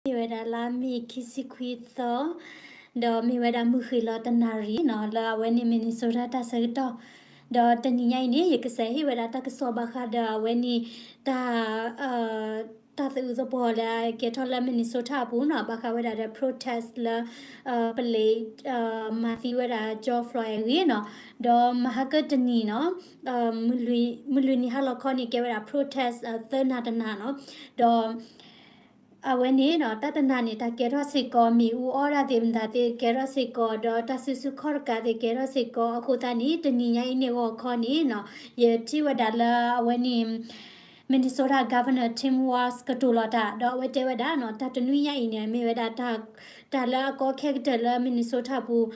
မ့ၢ်ဝဲဒၣ်လါမ့ၤခံဆံခွံသီ, ဒီးမ့ၢ်ဝဲဒၣ်မုၢ်ဃ့ၢ်လီၤတနၣ်ရံၣ်နီၤ လၢအဝဲန့ၣ် Minnesota တၢ်ဆၢကတီၢ်, ဒီးတနံၤညါအံၤန့ၣ် ယကစးဟ့ၣ်ဝဲဒၣ်တၢ်ကစီၣ်ဘၣ်ဃးဒီးအဝဲန့ၣ် တၢ် တၢ်သးအုးသပှီၤလၢအကဲထီၣ်လၢ Minnesota အပူၤနီၤ, ဘၣ်ဃးဝဲဒၣ်ဒီး protest လၢ ပလံး မၤသံဝဲဒၣ် George Floyd အဂ့ၢ်နီၤ, ဒီးမဟါကတနံၤနီၤ မုၢ်လွံၢ်နံၤဟါလီၤခီန့ၣ် ကဲဝဲဒၣ် protest သၢနၤတနၤနီၤ, ဒီး အဝဲန့ၣ်နီၤ တၢ်တနၤန့ၣ် တၢ်ကဲထီၣ်စ့ၢ်ကီး မ့ၣ်အူအီၣ်ဒၣ်သ့ၣ်မတၤသ့ၣ်ကဲထီၣ်စ့ၢ်ကီး ဒီးတၢ်စုဆူၣ်ခီၣ်တကးသ့ၣ်ကဲထီၣ်စ့ၢ်ကီး အဃိသတးန့ၣ် တနံၤညါအံၤန့ၣ်ဂီၤခီန့ၣ်နီၤ ယထံၣ်ဝဲဒၣ်လၢအဝဲန့ၣ် Minnesota Governor Tim Walz ကတိၤလီၤတၢ် ဒီးအဝဲတဲဝဲဒၣ်နီၤ တၢ်တနွံညါအံၤန့ၣ် မ့ၢ်ဝဲဒၣ် တၢ်လၢအကီခဲကတၢၢ်လၢ Minnesota ပူၤ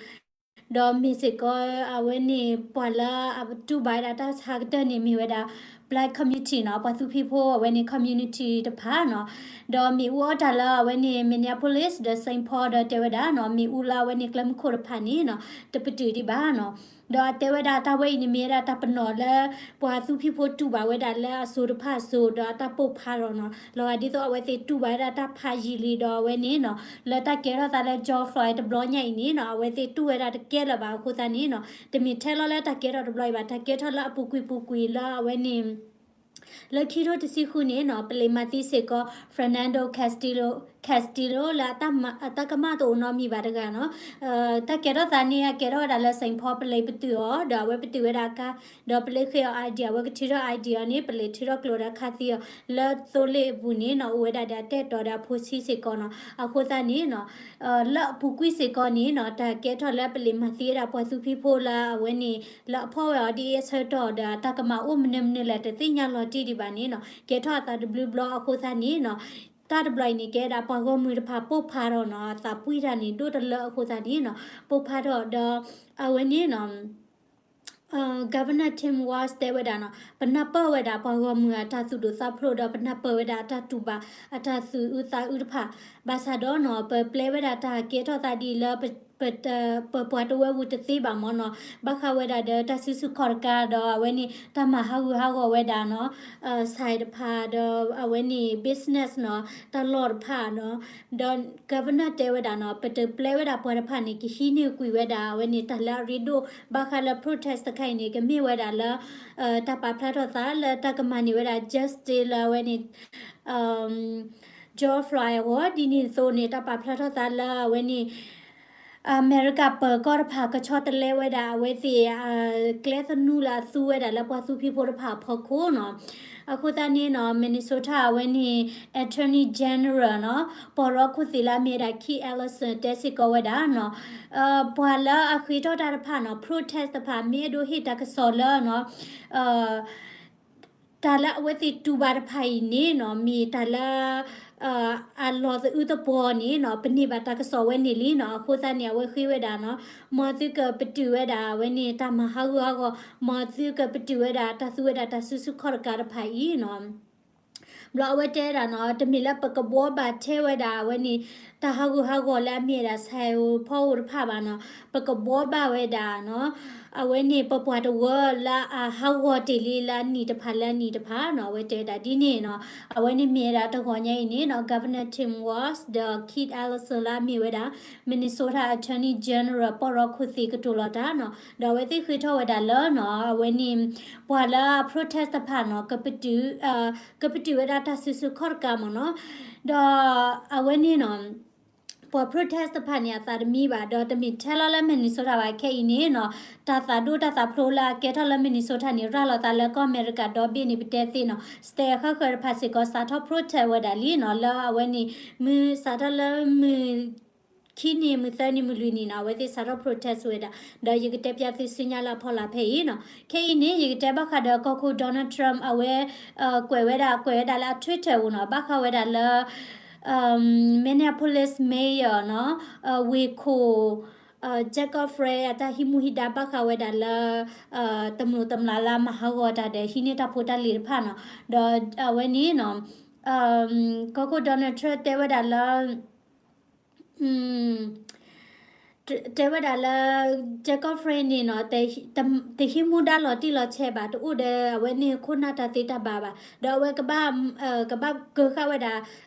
ဒီးမ့ၢ်စ့ၢ်ကီး အဝဲန့ၣ် ပှၤလၢအတူၢ်ဘၣ်ဝဲဒၣ်တၢ်ဆါကတၢၢ်န့ၣ် မ့ၢ်ဝဲဒၣ် Black community နီၤ, ပှၤသူဖံးဖိအဝဲန့ၣ် community တဖၣ်နီၤ, ဒီးမ့ၣ်အူအီၣ်တၢ်လၢအဝဲန့ၣ် Minneapolis ဒီး Saint Paul ဒီးတဲဝဲဒၣ်နီၤ မ့ၣ်အူလၢအဝဲန့ၣ် ကျဲမုၢ်ခိၣ်တဖၣ်န့ၣ်နီၤ တပတုာ်ဒံးဘၣ်နီၤ, ဒီးအတဲဝဲဒၣ်တၢ်ဝဲအံၤန့ၣ် မ့ၢ်ဝဲဒၣ်တၢ်ပနီၣ်လၢ ပှၤသူဖံးဖိတူၢ်ဘၣ်ဝဲဒၣ်လၢအစိၤတဖၣ်အစိၤ ဒီးအတၢ်ပိာ်ဖးထီၣ်နီၤ, လီၤဂာ်ဒ်သိးအဝဲသ့ၣ်တူၢ်ဘၣ်ဝဲဒၣ်တၢ်ဖးယံာ်လံဒီးအဝဲန့ၣ်နီၤ လၢတၢ်ကဲထီၣ်သးလၢ George Floyd တဘျီညါအံၤန့ၣ်နီၤ အဝဲသ့ၣ်တူၢ်ဝဲဒၣ်တကဲလၢၤဘၣ်အဃိသတးန့ၣ်နီၤ တမ့ၢ်ထဲလီၤလၢတၢ်ကဲထီၣ်တဘျီအံၤဘၣ် တၢ်ကဲထီၣ်လၢအပူၤကွံာ်ပူၤကွံာ်လၢအဝဲန့ၣ် လၢခံထိတဆံဃုန့ၣ်နီၤ ပလံးမၤသံစ့ၢ်ကီး Fernando Castillo Castillo လၢအတၢ်ကမၣ်တအိၣ်နီတမံၤဘၣ်တဂၤနီၤ, တၢ်ကဲထီၣ်သးန့ၣ် အကဲထီၣ်ဝဲဒၣ်လၢ Saint Paul ပလံးပတုာ်အီၤ ဒီးအဝဲပတုာ်ဝဲဒၣ်အကါ ဒီးပလံးဃ့အီၤ I D အဝဲကထုးထီၣ် I D အီၤန့ၣ် ပလံးထုးထီၣ်ကျိၤဒီးခးသံအီၤ လၢသိလ့ၣ်အပူၤန့ၣ်နီၤ အိၣ်ဝဲဒၣ်ဒီးအတၢ်အဲၣ်တီဒီးအဖိဆံးစ့ၢ်ကီးနီၤ, အဃိသတးန့ၣ်နီၤ လၢအပူၤကွံာ်စ့ၢ်ကီးန့ၣ်နီၤ တၢ်ကဲထီၣ်လၢပလံးမၤသံဝဲဒၣ်ပှၤသူဖံးဖိလၢအဝဲန့ၣ် လၢအဖီၣ်ဝဲအီၤဒ်အဆၢကတီၢ်ဒီး တၢ်ကမၤအိၣ်မနုၤမနုၤလဲၣ် တသ့ၣ်ညါလီၤတံၢ်ဒံးဘၣ်န့ၣ်နီၤ ကဲထီၣ်အသးတဘျုးဘျီအဃိသတးန့ၣ်နီၤ တၢ်တဘျီအံၤန့ၣ် ကဲဝဲဒၣ်ပှၤဂီၢ်မုၢ်တဖၣ်ပိာ်ဖးထီၣ်နီၤ အသးပှံၢ်တၢ်န့ၣ် ဒိၣ်တလၢအဃိသတးန့ၣ်နီၤ ပိာ်ဖးထီၣ်ဒီး အဝဲန့ၣ်နီၤ Governor Tim Walz တဲဝဲဒၣ်နီၤ ပနၢ်ပၢၢ်ဝဲဒၣ်ပှၤဂီၢ်မုၢ်အတၢ်သူၣ်ဒိၣ်သးဖျိးဒီး ပနၢ်ပၢၢ်ဝဲဒၣ်အတၢ်တူၢ်ဘၣ် အတၢ်သူၣ်အုးသးအုးတဖၣ် ဘၣ်ဆၣ်ဒီးနီၤ ပပျဲဝဲဒၣ်တၢ်ကဲထီၣ်သးဒ်အံၤလၢ ပပှၤတဝၢပူၤတသ့ဘၣ်မ့ၢ်နီၤ ဘၣ်ဃးဝဲဒၣ်ဒီးတၢ်စုဆူၣ်ခီၣ်တကးဒီး အဝဲန့ၣ် တၢ်မၤဟးဂူာ်ဟးဂီၤဝဲဒၣ်နီၤ ဆိုင်တဖၣ်ဒီး အဝဲန့ၣ် business နီၤ တၢ်လီၢ်တဖၣ်နီၤ ဒီး Governor တဲဝဲဒၣ်နီၤ ပတပျဲဝဲဒၣ်ပှၤတဖၣ်န့ၣ် ကဟံးန့ၢ်ကွံာ်ဝဲဒၣ် အဝဲန့ၣ် တၢ်လၢအရ့ဒိၣ် ဘၣ်ဃးလၢ protest တခါအံၤန့ၣ် ကမ့ၢ်ဝဲဒၣ်လၢ တၢ်ပာ်ဖျါထီၣ်သးလၢတၢ်ကမၤန့ၢ်ဝဲဒၣ် justice လၢအဝဲန့ၣ် George Floyd အဂီၢ် ဒ်န့ၣ်အသိးန့ၣ် တၢ်ပာ်ဖျါထီၣ်သးလၢအဝဲန့ၣ် အမဲရကၤပၢၤကီၢ်တဖၣ်ကဆီတလဲဝဲဒၣ် အဝဲသ့ၣ် ကျဲသနူလၢအသူဝဲဒၣ်လၢပှၤသူဖံးဖိတဖၣ်အဖီခိၣ်နီၤ အဃိသတးန့ၣ်နီၤ Minnesota အဝဲန့ၣ် Attorney General နီၤ ပီၢ်ရီခိၣ်သ့ၣ်လၢအမ့ၢ်ဝဲဒၣ် Keith Ellison တဲစ့ၢ်ကီးဝဲဒၣ်နီၤ ပှၤလၢအဃ့ထီၣ်တၢ်တဖၣ်နီၤ protest တဖၣ် မ့ၢ်အဲၣ်ဒိးဟ့ၣ်တၢ်ကစီၣ်လၢနီၤ တၢ်လၢအဝဲသ့ၣ်တူၢ်ဘၣ်တဖၣ်အံၤန့ၣ်နီၤ မ့ၢ်တၢ်လၢ အလီၤသအုးသပှီၤန့ၣ်နီၤ ပန့ၢ်ဘၣ်တၢ်ကစီၣ်ဝဲန့ၣ်လံနီၤ အဃိသတးန့ၣ် အဝဲဃ့ဝဲဒၣ်နီၤ မ်သုကပတုာ်ဝဲဒၣ်အဝဲန့ၣ် တၢ်မၤဟးဂူာ်ဟးဂီၤ မ်သုကပတုာ်ဝဲဒၣ် တၢ်သူဝဲဒၣ်တၢ်စုဆူၣ်ခီၣ်တကးတဖၣ်အံၤနီၤ ဘျီအဝဲတဲဒၣ်နီၤ တမ့ၢ်လၢပကဘှီဘၣ်ထဲဝဲဒၣ်အဝဲန့ၣ် တၢ်ဟးဂူာ်ဟးဂီၤလၢအမ့ၢ်ဝဲဒၣ် ဆိုင် ဖီအိၣ်တဖၣ်ဘၣ်နီၤ ပကဘှီဘၣ်ဝဲဒၣ်နီၤ အဝဲန့ၣ် ပပှၤတဝၢလၢအဟးဂီၤတ့ၢ်လံလၢအနံၣ်တဖၣ်လၢအနံၣ်တဖၣ်နီၤ အဝဲတဲဝဲဒၣ်ဒ်န့ၣ်နီၤ အဝဲန့ၣ်မ့ၢ်ဝဲဒၣ်တဂီၤညါအံၤန့ၣ်နီၤ Governor Tim Walz ဒီး Keith Ellison လၢအမ့ၢ်ဝဲဒၣ် Minnesota Attorney General ပီၢ်ရီခိၣ်သ့ၣ်ကတိၤလီၤတၢ်နီၤ ဒီးအဝဲသ့ၣ်ဃ့ထီၣ်ဝဲဒၣ်လၢနီၤ အဝဲန့ၣ် ပှၤလၢအ protest တဖၣ်နီၤ ကပတုာ် ကပတုာ်ဝဲဒၣ်တၢ်စုဆူၣ်ခီၣ်တကးမ့ၢ်နီၤ ဒီးအဝဲန့ၣ်နီၤ ပှၤ protest တဖၣ်န့ၣ် အသးတမံဘၣ် ဒီးတမ့ၢ်ထဲလီၤလၢ Minnesota ဘၣ် ခဲအံၤန့ၣ်နီၤ တၢ်သးဒိၣ်တၢ်သးဖျိးလၢအကဲထီၣ်လၢ Minnesota န့ၣ် ရၤလီၤသးလၢကီၢ်အမဲရကၤဒီဘ့ၣ်န့ၣ် ပတဲသ့နီၤ state အဃၣ်ဃၢၤတဖၣ်စ့ၢ်ကီး စးထီၣ် protest ဝဲဒၣ်လံနီၤ လၢအဝဲန့ၣ် မုၢ်စးထီၣ်လၢမုၢ် ခံနံၤ မုၢ်သၢနံၤ မုၢ်လွံၢ်နံၤနီၤ အဝဲသ့ၣ်စးထီၣ် protest ဝဲဒၣ် ဒီးယကတဲပၠးသုစုညါလၢအဖီလာ်ဖဲအံၤနီၤ ခဲအံၤန့ၣ် ယကတဲဘၣ်ဃးဒီးကီၢ်ခိၣ် Donald Trump အဝဲ ကွဲးဝဲဒၣ် ကွဲးဝဲဒၣ်လၢအ Twitter ပူၤနီၤ ဘၣ်ဃးဝဲဒၣ်လၢ Minneapolis Mayor နီၤ ဝ့ၢ်ခိၣ် Jacob Frey အတၢ်ဟံးမူဟံးဒါဘၣ်ဃးဝဲဒၣ်လၢ တမျိးတမျာ်လၢအမၤဟးဂီၤတၢ်ဒီးဟံးန့ၢ်တၢ်ဖိတၢ်လံၤတဖၣ်နီၤ ဒီးအဝဲန့ၣ်နီၤ ကီၢ်ခိၣ် Donald Trump တဲဝဲဒၣ်လၢ တဲဝဲဒၣ်လၢ Geoffrey န့ၣ်နီၤ တဟံးမူဒါလီၤတံၢ်လီၤဆဲးဘၣ်, တအိၣ်ဒီးအဝဲန့ၣ်ခိၣ်နၢ်တၢ်သ့တၢ်ဘၣ်ဘၣ်, ဒီးအဝဲကဘၣ် ကဘၣ်ကၢဃာ်ဝဲဒၣ်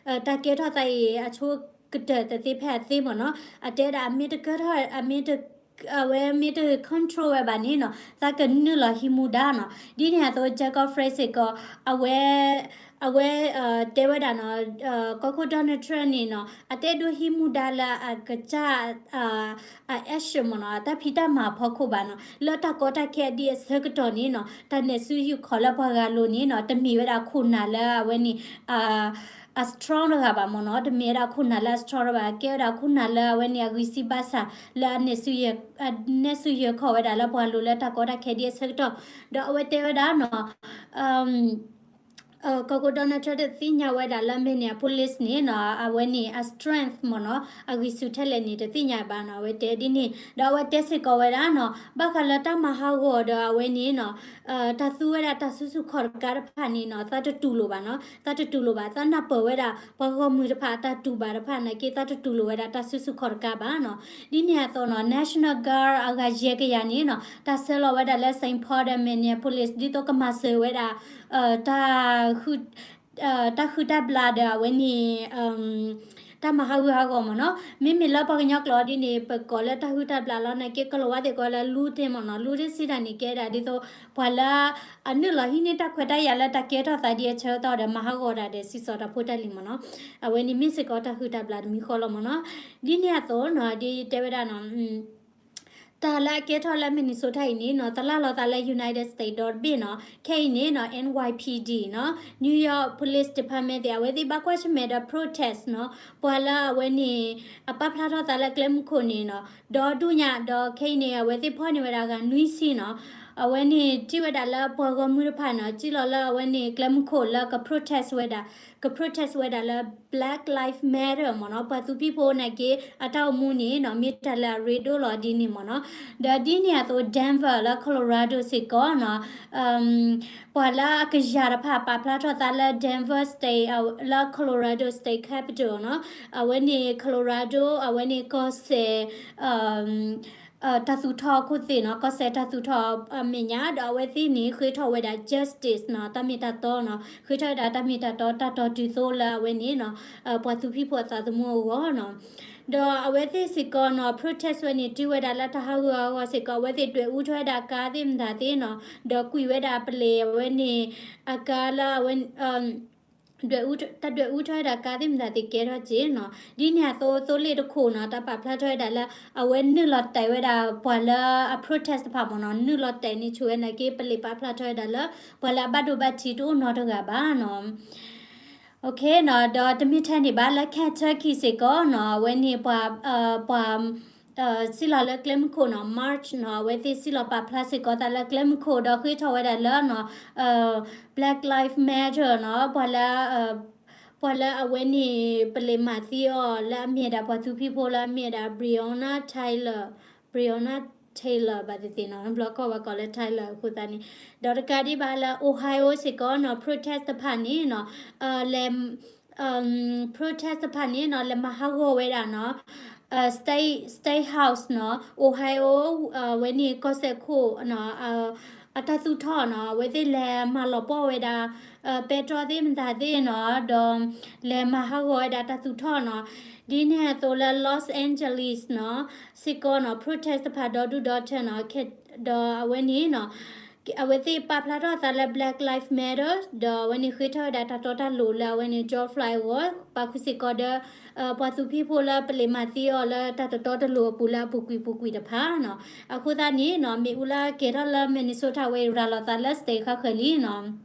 တၢ်ကဲထီၣ်သးအံၤ အဆိကတၢၢ်တသ့ဖဲအသ့မ့ၢ်နီၤ, အတဲဒၣ်အမ့ၢ်တကၢထီၣ် အမ့ၢ်တ အဝဲမ့ၢ်တ control ဝဲဘၣ်န့ၣ်နီၤ သးကနုာ်လီၤဟံးမူဒါနီၤ. ဒ်န့ၣ်အသိး Geoffrey စ့ၢ်ကီး အဝဲ အဝဲ တဲဝဲဒၣ်နီၤ ကီၢ်ခိၣ် Donald Trump န့ၣ်နီၤ အတအဲၣ်ဒိးဟံးမူဒါလၢအကစၢ် အ action မ့ၢ်နီၤ တၢ်ဖံးတၢ်မၤအဖီခိၣ်ဘၣ်နီၤ, လၢတၢ်ကီတၢ်ခဲဒ်အဆၢကတီၢ်န့ၣ်နီၤ တၢ်နဲၣ်စုယုာ်ခီၣ်လၢပှၤဂၤလိၤန့ၣ်နီၤ တမ့ၢ်ဝဲဒၣ်ခိၣ်နၢ်လၢအဝဲန့ၣ် အ strong တဂၤဘၣ်မ့ၢ်နီၤ, တမ့ၢ်ဝဲဒၣ်ခိၣ်နၢ်လၢအ strong တဂၤဘၣ်, ကဲဝဲဒၣ်ခိၣ်နၢ်လၢအဝဲန့ၣ် အဂံၢ်စၢ်ဘါစၢ် လၢအနဲၣ်စုယဲၢ် နဲၣ်စုယဲၢ်ခီၣ်ဝဲဒၣ်လၢပှၤလိၤလၢတၢ်ကီတၢ်ခဲဒ်အဆၢကတီၢ်, ဒီးအဝဲတဲဝဲဒၣ်နီၤ ကီၢ်ခိၣ် Donald Trump တသ့ၣ်ညါဝဲဒၣ်လၢ Minneapolis န့ၣ်နီၤ အဝဲန့ၣ်အ strength မ့ၢ်နီၤ အဂံၢ်ဆူၣ်ထဲလဲၣ်န့ၣ် တသ့ၣ်ညါဘၣ်နီၤ, အဝဲတဲဒ်န့ၣ်, ဒီးအဝဲတဲစ့ၢ်ကီးဝဲဒၣ်နီၤ ဘၣ်ဃးလၢတၢ်မၤဟးဂီၤဒီးအဝဲန့ၣ်နီၤ တၢ်သူဝဲဒၣ်တၢ်စုဆူၣ်ခီၣ်တကးတဖၣ်န့ၣ်နီၤ သးတတူၢ်လိာ်ဘၣ်နီၤ, သးတတူၢ်လိာ်ဘၣ်, သးနၢ်ပၢၢ်ဝဲဒၣ် ပှၤဂီၢ်မုၢ်တဖၣ်အတၢ်တူၢ်ဘၣ်တဖၣ်နာ်က့ သးတတူၢ်လိာ်ဝဲဒၣ်တၢ်စုဆူၣ်ခီၣ်တကးဘၣ်နီၤ. ဒ်န့ၣ်အသိးနီၤ National Guard အဂၤယဲၢ်ကယၤန့ၣ်နီၤ တၢ်ဆှၢလီၤဝဲဒၣ်လၢ Saint Paul ဒီး Minneapolis ဒ်သိးကမၤစၢၤဝဲဒၣ် တၢ် တၢ်ဟုၣ်တၢ်ဘျးဒီးအဝဲန့ၣ် တၢ်မၤဟးဂူာ်ဟးဂီၤမ့ၢ်နီၤ, မ့မ့ၢ်လၢပှၤကညီကျိာ်ဒ်န့ၣ် ပကိးလၢတၢ်ဟုၣ်တၢ်ဘျးလီၤ, နာ်က့ ကီၤလၤဝါသ့ၣ်ကိးလၢ looting မ့ၢ်နီၤ, looting စံးတၢ်န့ၣ် ကဲဒၣ်ဒ်သိး ပှၤလၢ အနုာ်လီၤဟံးန့ၢ်တၢ်ခွဲးတၢ်ယာ်လၢတၢ်ကဲထီၣ်သးဒ်အဆၢကတီၢ်ဒီး မၤဟးဂီၤတၢ်ဒီးစံးစိၤတၢ်ဖိတၢ်လံၤမ့ၢ်နီၤ, အဝဲန့ၣ်မ့ၢ်စ့ၢ်ကီးတၢ်ဟုၣ်တၢ်ဘျးတမံၤဃီလီၤမ့ၢ်နီၤ, ဒ်န့ၣ်အသိးနီၤ ဒ်တဲဝဲဒၣ်နီၤ တၢ်လၢအကဲထီၣ်လၢ Minnesota အံၤန့ၣ်နီၤ သလၢ်လီၤသးလၢ United States ဒီတဘ့ၣ်နီၤ, ခဲအံၤန့ၣ်နီၤ N Y P D နီၤ New York Police Department သ့ၣ် အဝဲသ့ၣ်ဘၣ်ကွၢ်ဆၢၣ်မဲာ်ဒီး protest နီၤ, ပှၤလၢအဝဲန့ၣ် အပာ်ဖျါထီၣ်သးလၢကျဲမုၢ်ခိၣ်န့ၣ်နီၤ ဒီဒူၣ်ညါ, ဒီးခဲအံၤန့ၣ် အဝဲသ့ၣ်ဖီၣ်န့ၢ်ဝဲဒၣ်ဂၤနွံဆံနီၤ, အဝဲန့ၣ်ထံၣ်ဝဲဒၣ်လၢပှၤဂီၢ်မုၢ်တဖၣ်နီၤ စံၣ်လီၤလၢအဝဲန့ၣ်ကျဲမုၢ်ခိၣ်လၢက protest ဝဲဒၣ် က protest ဝဲဒၣ်လၢ Black Lives Matter မ့ၢ်နီၤ, ပှၤသူဖံးဖိနာ်က့ အတၢ်အိၣ်မူန့ၣ်နီၤ မ့ၢ်တၢ်လၢအရ့ဒိၣ်လီၤဒ်န့ၣ်မ့ၢ်နီၤ, ဒီးဒ်န့ၣ်အသိး Denver လၢ Colorado စ့ၢ်ကီးနီၤ ပှၤလၢအကယၤတဖၣ်ပာ်ဖျါထီၣ်သးလၢ Denver State လၢ Colorado State Capitol နီၤ, အဝဲန့ၣ် Colorado အဝဲန့ၣ်ကီၢ်စဲၣ် တၢ်သူၣ်ထီၣ်အခိၣ်သ့ၣ်နီၤ, ကီၢ်စဲၣ်တၢ်သူၣ်ထီၣ်အမဲာ်ညါ ဒီးအဝဲသ့ၣ်န့ၣ် ဃ့ထီၣ်ဝဲဒၣ် justice နီၤ, တၢ်မ့ၢ်တၢ်တီနီၤ, ဃ့ထီၣ်ဝဲဒၣ်တၢ်မ့ၢ်တၢ်တီ တၢ်တီတုၤသိလၢအဝဲန့ၣ်နီၤ ပှၤသူဖံးဖိအသးသမူအဂီၢ်နီၤ, ဒီးအဝဲသ့ၣ်စ့ၢ်ကီးနီၤ protest ဝဲန့ၣ် တုၤဝဲဒၣ်လၢတၢ်ဟးဂူာ်ဟးဂီၤစ့ၢ်ကီး အဝဲသ့ၣ်ဒွဲၣ်အူထီၣ်ဝဲဒၣ်ကါသ့ၣ်မတၤသ့ၣ်နီၤ, ဒီးကွံာ်ဝဲဒၣ်ပလံးအဝဲန့ၣ် အကါလၢအဝဲ တၢ်ဒွဲၣ်အူထီၣ်ဝဲဒၣ်ကါသ့ၣ်မတၤသ့ၣ်ကဲထီၣ်က့ၤနီၤ, ဒ်န့ၣ်အသိးသိလ့ၣ်တခိၣ်နီၤ တၢ်ပာ်ဖျါထီၣ်ဝဲဒၣ်လၢ အဝဲနုာ်လီၤတဲာ်ဝဲဒၣ်ပှၤလၢအ protest တဖၣ်မ့ၢ်နီၤ, နုာ်လီၤတဲာ်န့ၢ်ဆူၣ်ဝဲနာ်က့ ပလံးပာ်ဖျါထီၣ်ဝဲဒၣ်လၢ ပှၤလၢအဘၣ်ဒိဘၣ်ထံးတအိၣ်နီတဂၤဘၣ်နီၤ. ဒီးတမ့ၢ်ထဲန့ၣ်ဘၣ် လၢ Kentucky စ့ၢ်ကီးနီၤ အဝဲန့ၣ်ပှၤ ပှၤ စံၣ်လီၤလၢကျဲမုၢ်ခိၣ်နီၤ march နီၤ အဝဲသ့ၣ်စံၣ်လီၤပာ်ဖျါစ့ၢ်ကီးသးလၢကျဲမုၢ်ခိၣ် ဒီးဃ့ထီၣ်ဝဲဒၣ်လၢနီၤ Black Lives Matter နီၤ ပှၤလၢ ပှၤလၢအဝဲန့ၣ် ပလံးမၤသံအီၤလၢအမ့ၢ်ဒၣ်ပှၤသူဖံးဖိလၢအမ့ၢ်ဒၣ် Breonna Taylor, Breonna Taylor ဘၣ်သ့ၣ်သ့ၣ်နီၤ ဘျီကီၢ်ဘၣ်ကိးလၢ Taylor အဃိသတးန့ၣ်, ဒီးတကးဒံးဘၣ်လၢ Ohio စ့ၢ်ကီးနီၤ protest တဖၣ်န့ၣ်နီၤ လဲၤ protest တဖၣ်န့ၣ်နီၤ လဲၤမၤဟးဂီၤဝဲဒၣ်နီၤ State State House နီၤ Ohio ဝဲန့ၣ်ကီၢ်စဲၣ်ခိၣ်နီၤ အတၢ်သူၣ်ထီၣ်နီၤ အဝဲသ့ၣ်လဲၤမၤလီၤပှီၢ်ဝဲဒၣ် ပဲတြီသ့ၣ်မတၤသ့ၣ်နီၤ ဒီးလဲၤမၤဟးဂီၤဝဲဒၣ်တၢ်သူၣ်ထီၣ်နီၤ ဒ်န့ၣ်အသိးလၢ Los Angeles နီၤ စ့ၢ်ကီးနီၤ protest တဖၣ်ဒီဒူၣ်ဒီထၢနီၤ ဒီးအဝဲန့ၣ်နီၤ အဝဲသ့ၣ်ပာ်ဖျါထီၣ်သးလၢ Black Lives Matter ဒီးအဝဲန့ၣ်ဃ့ထီၣ်ဝဲဒၣ်တၢ်တီတၢ်လိၤလၢအဝဲန့ၣ် George Floyd အဂီၢ် ပာ်ဃုာ်စ့ၢ်ကီးဒီး ပှၤသူဖံးဖိလၢပလံးမၤသံအီၤလၢတၢ်တတီတလိၤအပူၤလၢအပူၤကွံာ်ပူၤကွံာ်တဖၣ်နီၤ အဃိသတးန့ၣ်နီၤ မ့ၣ်အူလၢကဲထီၣ်လၢ Minnesota ဝဲအံၤ ရၤလီၤသးလၢ state ဃၣ်ဃၢၤလံနီၤ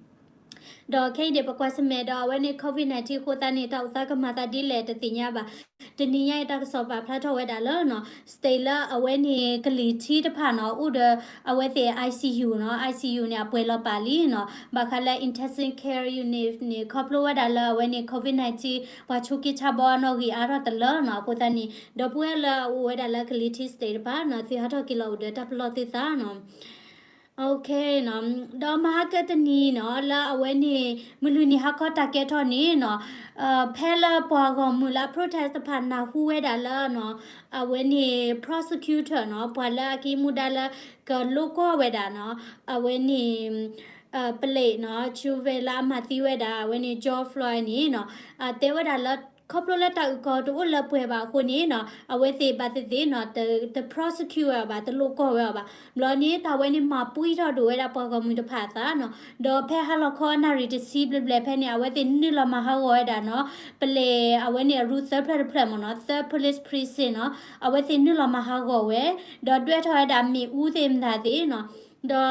ဒီးခဲအံၤန့ၣ် ပကွၢ်ဆၢၣ်မဲာ်ဒီးအဝဲန့ၣ် COVID nineteen အဃိသတးန့ၣ် တၢ်အိၣ်သးကမၤသးဒ်လဲၣ်တသ့ၣ်ညါဘၣ်. တနံၤညါအံၤတၢ်ကစီၣ်ပာ်ဖျါထီၣ်ဝဲဒၣ်လၢနီၤ state လၢအဝဲန့ၣ်ကလံၤထံးတဖၣ်နီၤ အိၣ်ဒီးအဝဲသ့ၣ် I C U နီၤ I C U န့ၣ် အပှဲၤလီၤပာ်လံနီၤ ဘၣ်ဃးလၢ intensive care unit န့ၣ် ခီဖျိဝဲဒၣ်လၢအဝဲန့ၣ် COVID nineteen ပှၤဆိးက့ဆါဘီအနီၣ်ဂံၢ်အါထီၣ်တလၢနီၤ အဃိသတးန့ၣ် ဒီပုၢ်ဝဲၢ်လၢအအိၣ်ဝဲဒၣ်လၢကလံၤထံး state တဖၣ်နီၤ သုဟးထီၣ်က့ၤလီၤအိၣ်ဒီးတၢ်ပလီၢ်သုသးနီၤ Okay နီၤ, ဒီးမဟါကတနံၤနီၤ လၢအဝဲန့ၣ် မုၢ်လွံၢ်နံၤဟါခီတၢ်ကဲထီၣ်န့ၣ်နီၤ, ဖဲလၢပှၤဂီၢ်မုၢ်လၢအ protest တဖၣ်နၢ်ဟူဝဲဒၣ်လၢနီၤ, အဝဲန့ၣ် prosecutor နီၤ, ပှၤလၢအက့ၤမူဒါလၢကလိၣ်ကီၢ်ဝဲဒၣ်နီၤ, အဝဲန့ၣ် ပလံးနီၤ Chauvin လၢအမၤသံဝဲဒၣ် အဝဲန့ၣ် George Floyd န့ၣ်နီၤ, တဲဝဲဒၣ်လၢ ခီဖျိလၢတၢ်အုၣ်ကီၤတအိၣ်လၢပှဲၤဘၣ်အဃိန့ၣ်နီၤ, အဝဲသ့ၣ်ဘၣ်သ့ၣ်သ့ၣ်နီၤ တ တ prosecute ဝဲအီၤဘၣ်, တလိၣ်ကီၢ်ဝဲအီၤဘၣ်. ဘျီန့ၣ် တၢ်ဝဲန့ၣ်မၤပှံၢ်ထီၣ်ဒိၣ်ဝဲဒၣ်ပှၤဂီၢ်မုၢ်တဖၣ်အသးနီၤ. ဒီးဖဲဟါလီၤခီနၣ်ရံၣ်တဆံဘျဲၣ်ဘျဲၣ်ဖဲန့ၣ် အဝဲသ့ၣ်နုာ်လီၤမၤဟးဂီၤဝဲဒၣ်နီၤ, ပလံးအဝဲန့ၣ်အရူသၢဖျၢၣ်တဖျၢၣ်မ့ၢ်နီၤ, သၢ police precinct နီၤ, အဝဲသ့ၣ်နုာ်လီၤမၤဟးဂီၤဝဲ, ဒီးဒွဲၣ်ထီၣ်ဝဲဒၣ်မ့ၣ်အူသ့ၣ်မတၤသ့ၣ်နီၤ, ဒီး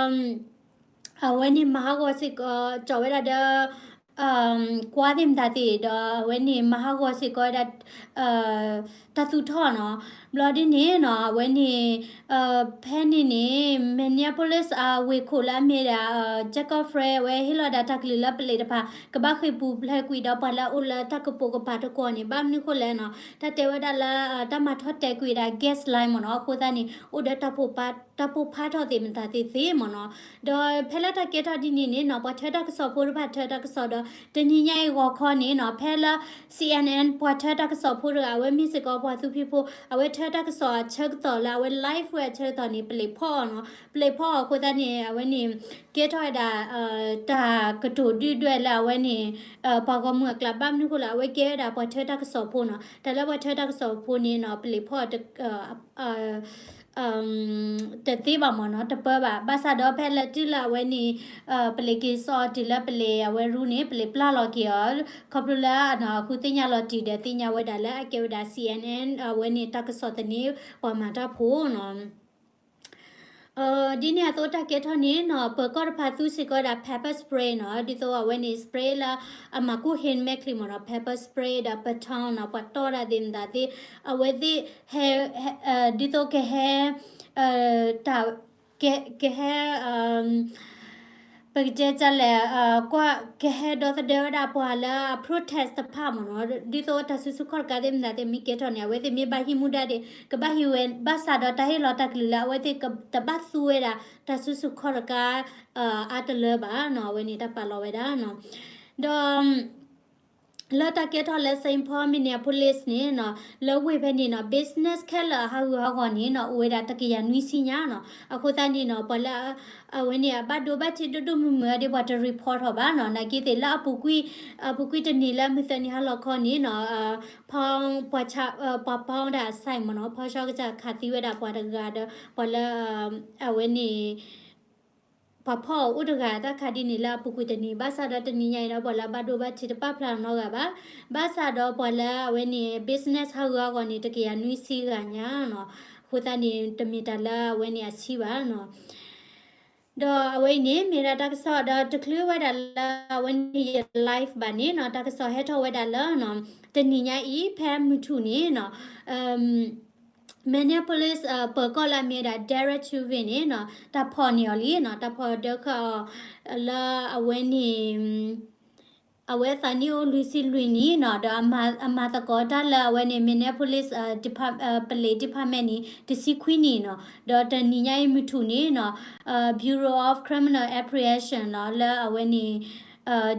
အဝဲန့ၣ်မၤဟးဂီၤစ့ၢ်ကီး ကၠီၣ်ဝဲဒၣ်ဒီး ကွၢ်သ့ၣ်မတၤသ့ၣ် ဒီးအဝဲန့ၣ်မၤဟးဂီၤစ့ၢ်ကီးဝဲဒၣ် တၢ်သူၣ်ထီၣ်နီၤ. ဘျီဒ်န့ၣ်နီၤ အဝဲန့ၣ် ဖဲန့ၣ်န့ၣ် Minneapolis အဝ့ၢ်ခိၣ်လၢအမ့ၢ်ဒၣ် Jacob Frey အဝဲဟ့ၣ်လီၤဒၣ်တၢ်ကလုၢ်လၢပလံးတဖၣ် ကဘၣ်ဃ့ၢ်ပူၤဖျဲးကွံာ်ဒီးပှၤလၢအအိၣ်လၢတၢ်ကပိာ်ကပၤတကီၢ်န့ၣ် ဘၣ်မနုၤဃိလဲၣ်နီၤ တၢ်တဲဝဲဒၣ်လၢ တၢ်မၤထီၣ်တဲာ်ကွံာ်ဝဲဒၣ် gas line မ့ၢ်နီၤ အဃိသတးန့ၣ် အိၣ်ဒီးတၢ်ပိၢ်ဖးထီၣ်သ့ၣ်မတၤသ့ၣ်သ့ၣ်မ့ၢ်နီၤ. ဒီးဖဲလၢတၢ်ကဲထီၣ်ဒ်န့ၣ်န့ၣ်နီၤ ပှၤထၢတၢ်ကစီၣ်ဖိတဖၣ်ထၢတၢ်ကစီၣ်ဒီး တနံၤညါအံၤဂီၤခီန့ၣ်နီၤ ဖဲလၢ C N N ပှၤထၢတၢ်ကစီၣ်ဖိတဂၤ အဝဲမ့ၢ်စ့ၢ်ကီးပှၤသူဖံးဖိ အဝဲထၢတၢ်ကစီၣ်အဆၢကတီၢ်လၢအဝဲ live ဝဲအဆၢကတီၢ်န့ၣ် ပလံးဖီၣ်အီၤနီၤ ပလံးဖီၣ်အီၤအဃိသတးန့ၣ် အဝဲန့ၣ် ကဲထီၣ်ဝဲဒၣ် တၢ်ကတိၤဒုၣ်ဒွဲၣ်လၢအဝဲန့ၣ် ပှၤဂီၢ်မုၢ်အကျါ ဘၣ်မနုၤဃိလၢအဝဲကဲဝဲဒၣ်ပှၤထၢတၢ်ကစီၣ်ဖိနီၤ တၢ်လၢပှၤထၢတၢ်ကစီၣ်ဖိန့ၣ်နီၤ ပလံးဖီၣ်အီၤ တသ့ဘၣ်မ့ၢ်နီၤ တပၢဘၣ် ဘၣ်ဆၣ်ဒီးဖဲလၢတုၤလၢအဝဲန့ၣ် ပလံးက့ၤစိာ်အီၤတုၤလၢပလံးအဝဲရူန့ၣ် ပလံးပျၢ်လီၤက့ၤအီၤ ခီဖျိလၢအဃုသ့ၣ်ညါလီၤတံၢ်ဒီးသ့ၣ်ညါဝဲဒၣ်လၢအကဲဝဲဒၣ် C N N အဝဲန့ၣ်တၢ်ကစီၣ်သန့ ပှၤမၤတၢ်ဖိနီၤ ဒ်န့ၣ်အသိးတၢ်ကဲထီၣ်န့ၣ်နီၤ ပၢၤကီၢ်တဖၣ်သူစ့ၢ်ကီးဝဲဒၣ် pepper spray နီၤ ဒ်သိးအဝဲန့ၣ် spray လၢအမၤကူၣ်ဟ့ၣ်မဲာ်ချံမ့ၢ်နီၤ pepper spray ဒီး baton နီၤ ပှၤတီၢ်တၢ်သ့ၣ်မတၤသ့ၣ် အဝဲသ့ၣ်ဟဲ ဒ်သိးကဟဲ တၢ် ကဟဲ ပကတဲတၢ်လဲၣ် ကွၢ် ကဟဲဒီသဒၢဝဲဒၣ်ပှၤလၢအ protest တဖၣ်မ့ၢ်နီၤ ဒ်သိးတၢ်စုဆူၣ်ခီၣ်တကးသ့ၣ်မတၤသ့ၣ်မ့ၢ်ကဲထီၣ်န့ၣ် အဝဲသ့ၣ်မ့ၢ်ဘၣ်ဟံးမူဒါဒီး ကဘၣ်ဟံးဝဲ ဘၣ်ဆၣ်ဒီးတၢ်ဟ့ၣ်လီၤတၢ်ကလုၢ်လၢအဝဲသ့ၣ်တဘၣ်သူဝဲဒၣ် တၢ်စုဆူၣ်ခီၣ်တကး အါတလၢဘၣ်နီၤ အဝဲန့ၣ်တၢ်ပာ်လီၤဝဲဒၣ်နီၤ ဒီး လၢတၢ်ကဲထီၣ်လၢ Saint Paul Minneapolis န့ၣ်နီၤ လၢဝ့ၢ်ဖဲန့ၣ်နီၤ business ခဲလၢာ်အဟးဂူာ်ဟးဂီၤန့ၣ်နီၤ အိၣ်ဝဲဒၣ်တကယၤနွံဆံညါနီၤ အဃိသတးန့ၣ်နီၤ ပှၤလၢ အဝဲန့ၣ် အဘၣ်ဒိဘၣ်ထံးဒိၣ်ဒိၣ်မုၢ်မုၢ်အဒ့ပှၤတ report ထီၣ်ဘၣ်နီၤ နာ်က့သ့ၣ်လၢအပူၤကွံာ် အပူၤကွံာ်တနံၤလၢမုၢ်သၢနံၤဟါလီၤခီန့ၣ်နီၤ ဖီ ပှၤ ပှၤဖီဒၣ်အ sign မ့ၢ်နီၤ ဖီဆီကစၢ်ခးသံဝဲဒၣ်ပှၤတဂၤဒီး ပှၤလၢ အဝဲန့ၣ် ပှၤဖီအီၤအိၣ်တဂၤ တၢ်ခးဒ်န့ၣ်လၢအပူၤကွံာ်တနံၤ ဘၣ်ဆၣ်ဒီးတနံၤညါအံၤဒီး ပှၤလၢအဘၣ်ဒိဘၣ်ထံးတပာ်ဖျါနီတဂၤဘၣ် ဘၣ်ဆၣ်ဒီးပှၤလၢအဝဲန့ၣ် business ဟးဂူာ်ဟးဂီၤန့ၣ် တကယၤနွံဆံဂၤညါနီၤ အဃိသတးန့ၣ် တမ့ၢ်တၢ်လၢအဝဲန့ၣ်အဆံးဘၣ်နီၤ ဒီးအဝဲအံၤန့ၣ် မ့ၢ်ဒၣ်တၢ်ကစီၣ်ဒီးတချုးဝဲဒၣ်လၢအဝဲန့ၣ်ယ live ဘၣ်န့ၣ်နီၤ တၢ်ကစီၣ်ဟဲထီၣ်ဝဲဒၣ်လၢ တနံၤညါအံၤ ဖဲမုၢ်ထူၣ်န့ၣ်နီၤ Minneapolis ပၢၤကီၢ်လၢအမ့ၢ်ဝဲဒၣ် Derek Chauvin န့ၣ်နီၤ တၢ်ဖီၣ်န့ၢ်အီၤလံနီၤ တၢ်ဖီၣ်ဒၢခၢၣ်အီၤ လၢအဝဲန့ၣ် အဝဲသးနံၣ်အိၣ်လွံၢ်ဆံလွံၢ်နံၣ်နီၤ ဒီးအမၤသကိးတၢ်လၢအဝဲန့ၣ် Minneapolis ပလံး department န့ၣ် တဆံခွံနံၣ်နီၤ ဒီးတနံၤညါအံၤမုၢ်ထူၣ်န့ၣ်နီၤ Bureau of Criminal Apprehension နီၤ လၢအဝဲန့ၣ်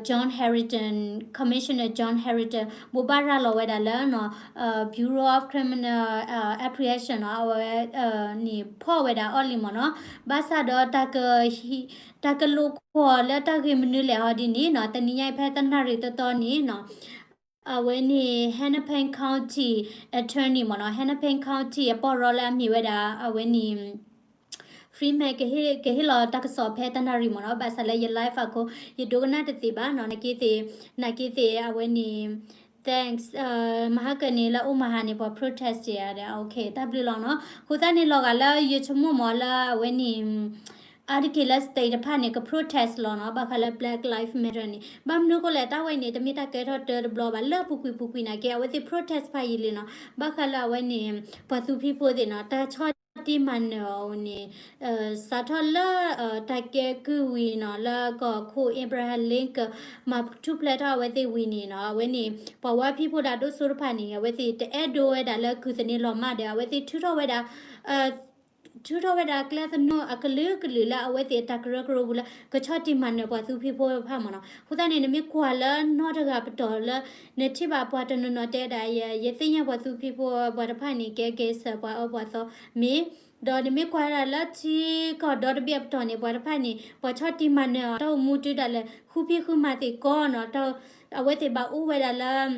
John Harrington, Commissioner John Harrington ဘိးဘၣ်ရၤလီၤဝဲဒၣ်လၢ Bureau of Criminal Apprehension နီၤ အဝဲန့ၣ်ဖီၣ်ဝဲဒၣ်အီၤလံမ့ၢ်နီၤ ဘၣ်ဆၣ်ဒီး တၢ်ကလိာ်ကွီၢ်လၢတၢ်ဂ့ၢ်မနုၤလဲၣ်ဟီဒ်န့ၣ်နီၤ တနံၤညါအံၤဖဲတနၣ်ရံၣ်တီတီန့ၣ်နီၤ အဝဲန့ၣ် Hennepin County Attorney မ့ၢ်နီၤ Hennepin County အပီၢ်ရီလၢအမ့ၢ်ဝဲဒၣ် အဝဲန့ၣ် Freeman ကဟ့ၣ်လီၤတၢ်ကစီၣ်ဖဲတနၣ်ရံၣ်မ့ၢ်နီၤ ဘၣ်ဆၣ်လၢယ live အဃိ ယဒိကနၣ်တသ့ဘၣ်နီၤ နာ်က့သ့ၣ် နာ်က့သ့ၣ် အဝဲန့ၣ် thanks မဟါကန့ၣ်လၢ Omaha န့ၣ် ပှၤ protest တ့ၢ်ဧါဒီး okay တၢ်ဘျုးလီၤနီၤ အဃိသတးန့ၣ် လီၤဂာ်လၢယဆိကမိၣ်မ့ၢ်လၢအဝဲန့ၣ် အါတက့ၢ်လၢ state တဖၣ်န့ၣ် က protest လီၤနီၤ ဘၣ်ဃးလၢ Black Lives Matter န့ၣ် ဘၣ်မနုၤအဃိလဲၣ် တၢ်ဝဲအံၤန့ၣ် တမ့ၢ်တၢ်ကဲထီၣ်တၢတဘျီဘၣ် လၢအပူၤကွံာ်ပူၤကွံာ်နာ်က့ အဝဲသ့ၣ် protest ဖးယံာ်လံနီၤ ဘၣ်ဃးလၢအဝဲန့ၣ် ပှၤသူဖံးဖိသ့ၣ်နီၤ တၢ်ဆီၣ်တံၢ်မၤနၢၤအီၤန့ၣ် စးထီၣ်လၢ တၢ်ကဲကုၢ်ဝံၤနီၤ လၢကီၢ်ခိၣ် Abraham Lincoln မၤထူၣ်ဖျဲးထီၣ်အဝဲသ့ၣ်ဝံၤန့ၣ်နီၤ အဝဲန့ၣ် ပှၤဝါဖံးဖိဒၣ်ဒိၣ်စိတဖၣ်န့ၣ် အဝဲသ့ၣ်တအဲၣ်ဒိးဝဲဒၣ်လၢကုၢ်သန့လီၤမၢ်ဒီး အဝဲသ့ၣ်ထုးထီၣ်ဝဲဒၣ် ထုးထီၣ်ဝဲဒၣ်ကျဲသနူအကလုာ်ကလုာ်လၢအဝဲသ့ၣ်အတၢ်ကရၢကရိပူၤလၢ ကဆီၣ်တံၢ်မၤနၢၤပှၤသူဖံးဖိတဖၣ်မ့ၢ်နီၤ. အဃိသတးန့ၣ် နမ့ၢ်ကွၢ်လၢနီတဂၤပတီၢ်လၢ နထံၣ်ဘၣ်ပှၤတနီၤနီၤတဲဒၣ် ယသ့ၣ်ညါပှၤသူဖံးဖိပှၤတဖၣ်န့ၣ် ကဲကဲစၢၤပှၤအၢပှၤသီမ့ၢ် ဒီးနမ့ၢ်ကွၢ်ဒၣ်လၢထံကီၢ်ဒီတဘ့ၣ်အပတီၢ်န့ၣ် ပှၤတဖၣ်န့ၣ် ပှၤဆီၣ်တံၢ်မၤနၢၤအတၢ်အိၣ်မူတုၤဒၣ်လဲာ် ဃုဖံးဃုမၤသ့ၣ်ကီးနီၤ. အဝဲသ့ၣ်ဘၣ်အိၣ်ဝဲဒၣ်လၢ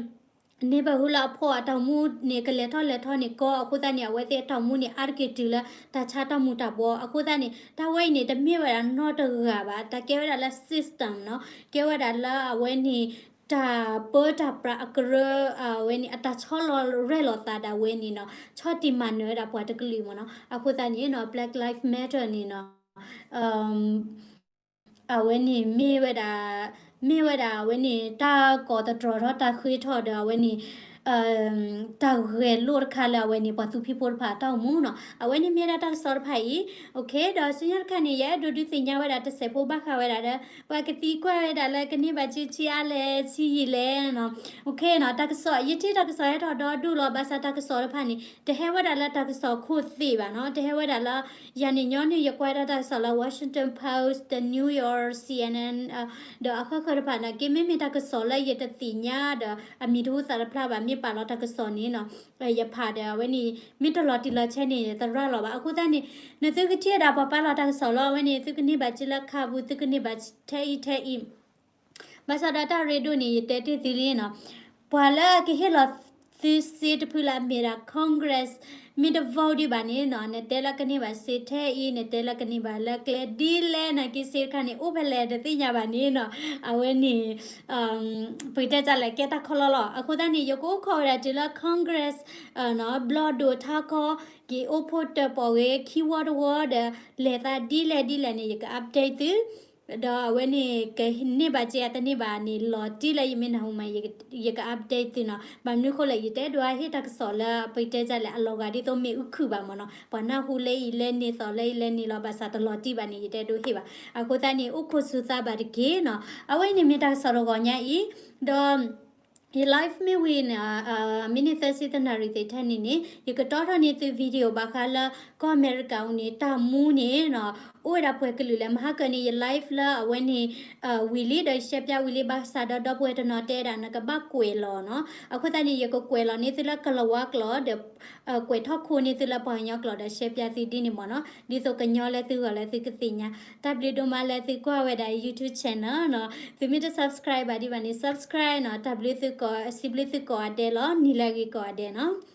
neighborhood လၢအဖီအတၢ်အိၣ်မူန့ၣ် ကလဲၤထီၣ်လဲၤထီန့ၣ်ကီး အဃိသတးန့ၣ် အဝဲသ့ၣ်အတၢ်အိၣ်မူန့ၣ်အါတက့ၢ်တုၤလၢ တၢ်ဆါတၢ်မူၤတၢ်ဘှီ အဃိသတးန့ၣ် တၢ်ဝဲအံၤန့ၣ် တမ့ၢ်ဝဲဒၣ်နီတဂၤဘၣ် တၢ်ကဲဝဲဒၣ်လၢ system နီၤ. ကဲဝဲဒၣ်လၢအဝဲန့ၣ် တၢ်ပၢတၢ်ပြးအကရၢ အဝဲန့ၣ် အတၢ်ဆီလီၤရဲၣ်လီၤသးဒၣ်ဝဲန့ၣ်နီၤ ဆီၣ်တံၢ်မၤနၢၤဝဲဒၣ်ပှၤတကလုာ်မ့ၢ်နီၤ. အဃိသတးန့ၣ်နီၤ Black Lives Matter န့ၣ်နီၤ အဝဲန့ၣ်မ့ၢ်ဝဲဒၣ် မ့ၢ်ဝဲဒၣ်အဝဲန့ၣ် တၢ်ကိးသတြီၤထီၣ်တၢ်ဃ့ထီၣ်ဒီးအဝဲန့ၣ် တၢ်ဂဲၤလိာ်တခါလၢအဝဲန့ၣ် ပှၤသူဖံးဖိတဖၣ်အတၢ်အိၣ်မူနီၤ. အဝဲန့ၣ်မ့ၢ်ဒၣ်တၢ်ကစီၣ်တဖၣ်အံၤ OK ဒီးဆူညါတခါန့ၣ် ယအဲၣ်ဒိးဒုးသ့ၣ်ညါဝဲဒၣ်တစဲးဖိဘၣ်ဃးဝဲဒၣ်ဒီး ပှၤကသံကွၢ်ဝဲဒၣ်လၢကန့ၢ်ဘၣ်က့ၤဆံးအါလဲၣ် ဆံးယံာ်လဲၣ်နီၤ. OK နီၤ တၢ်ကစီၣ် ယထံၣ်တၢ်ကစီၣ်ဟဲထီၣ်ဒီဒူၣ်လီၤ ဘၣ်ဆၣ်တၢ်ကစီၣ်တဖၣ်န့ၣ် တဟဲဝဲဒၣ်လၢတၢ်ကစီၣ်ခိၣ်သ့ၣ်ဘၣ်နီၤ. တဟဲဝဲဒၣ်လၢ ယၤန့ၣ်ညီနုၢ် ယကွၢ်ဒၣ်တၢ်ကစီၣ်လၢ Washington Post, The New York, CNN ဒီးအဃၣ်ဃၣ်တဖၣ်န့ၣ်က့ မ့မ့ၢ်တၢ်ကစီၣ်လၢယတသ့ၣ်ညါဒီး အမံၤတဟူသၣ်တဖျါဘၣ် မ့ၢ်ပာ်လီၤတၢ်ကစီၣ်န့ၣ်နီၤ ယဖးဒီးအဝဲန့ၣ် မ့ၢ်တလီၤတံၢ်လီၤဆဲးန့ၣ် သရၣ်လီၤဘၣ်. အဃိသတးန့ၣ် နသုကထံၣ်ဝဲဒၣ်ပှၤပာ်လီၤတၢ်ကစီၣ်လီၤ အဝဲန့ၣ် သုကန့ၢ်ဘၣ်က့ၤလၢခါပူၤ သုကန့ၢ်ဘၣ်ထဲအံၤထဲအံၤ ဘၣ်ဆၣ်ဒီးတၢ်ရ့ဒိၣ်န့ၣ် ယတဲတ့ၢ်သုလံနီၤ, ပှၤလၢအကဟ့ၣ်လီၤသုစ့တဖုလၢအမ့ၢ်ဒၣ် Congress မ့ၢ်တ vote ဒံးဘၣ်န့ၣ်နီၤ, နတဲလၢကန့ၢ်ဘၣ်စ့ထဲအံၤ, နတဲလၢကန့ၢ်ဘၣ်လၢကျဲဒ်လဲၣ် နာ်က့စ့တခါန့ၣ် အိၣ်ဖဲလဲၣ်တသ့ၣ်ညါဘၣ်န့ၣ်နီၤ, အဝဲန့ၣ် ပကတဲဒ်လဲၣ် ကဲတၢ်ခီလီလီၤ. အဃိသတးန့ၣ် ယကအိၣ်ခိးဝဲဒၣ်တုၤလၢ Congress နီၤ ဘျီၣ်ဒိၣ်ထါခီ က့ၤအိၣ်ဖှိၣ်တၢၣ်ပီၣ်ဂ့ၤ ခံဝီတဝီဒီး လဲၤသးဒ်လဲၣ်ဒ်လဲၣ်န့ၣ် ယက update သု ဒီးအဝဲန့ၣ် ကန့ၢ်ဘၣ်စ့အတန့ၢ်ဘၣ်န့ၣ် လီၤတံၢ်လၢယမ့ၢ်နၢ်ဟူမး ယက update သုနီၤ. ဘၣ်မနုၤဃိလဲၣ် ယတအဲၣ်ဒိးဟ့ၣ်တၢ်ကစီၣ်လၢ ပကတဲဒ်လဲၣ် အလီၤဂာ်ဒ်သိးမ့ၣ်အူခုၣ်ဘၣ်မ့ၢ်နီၤ, ပှၤနၢ်ဟူလၢအံၤလဲၣ်န့ၣ် သိးလၢအံၤလဲၣ်န့ၣ်လီၤ. ဘၣ်ဆၣ်တလီၤတံၢ်ဘၣ်န့ၣ် ယတအဲၣ်ဒိးဟ့ၣ်ဘၣ်. အဃိသတးန့ၣ် အိၣ်ခိးစူၤသးဘၣ်တက့ၢ်နီၤ. အဝဲအံၤန့ၣ်မ့ၢ်တၢ်ကစီၣ်တဂီၤညါအံၤ, ဒီး ယ live မ့ၢ်ဝံၤန့ၣ် မ့ၢ်န့ၢ်သၢဆံသနၣ်ရံၣ်သ့ၣ်ထဲန့ၣ်န့ၣ် ယကတီထီၣ်န့ၢ်သု video ဘၣ်ဃးလၢ ကီၢ်အမဲရကၤအံၤန့ၣ် တၢ်မူန့ၣ်နီၤ အိၣ်ဝဲဒၣ်ပှဲၤကလုာ်လဲၣ်. မဟါကၢန့ၣ် ယ live လၢအဝဲန့ၣ် ဝံၤလံဒီးယ share ပၠးဝံၤလံ ဘၣ်ဆၣ်ဒီးဒီပုၢ်ဝဲၢ်တနီၤတဲဒၣ် နကဘၣ်ကွဲးလီၤနီၤ. အဃိသတးန့ၣ် ယကကွဲးလီၤန့ၢ်သုလၢကလၤဝါကျိာ်ဒီး ကွဲးထီၣ်ခိန့ၢ်သုလၢပှၤကညီကျိာ်ဒီး share ပၠးသုဒ်န့ၣ်မ့ၢ်နီၤ, ဒ်သိးကညီလၢသုဂီၢ်လၢသုကသ့ၣ်ညါ. တၢ်ဘျုးဒိၣ်မးလၢသုကွၢ်ဝဲဒၣ် YouTube channel နီၤ. သုမ့ၢ်တ subscribe ဘၣ်ဒံးဘၣ်န့ၣ် subscribe နီၤ. တၢ်ဘျုးသုကိး စံးဘျုးသုကိးဂၤဒဲးလီၤ. နံၤလၢအဂ့ၤကိးဂၤဒဲးနီၤ.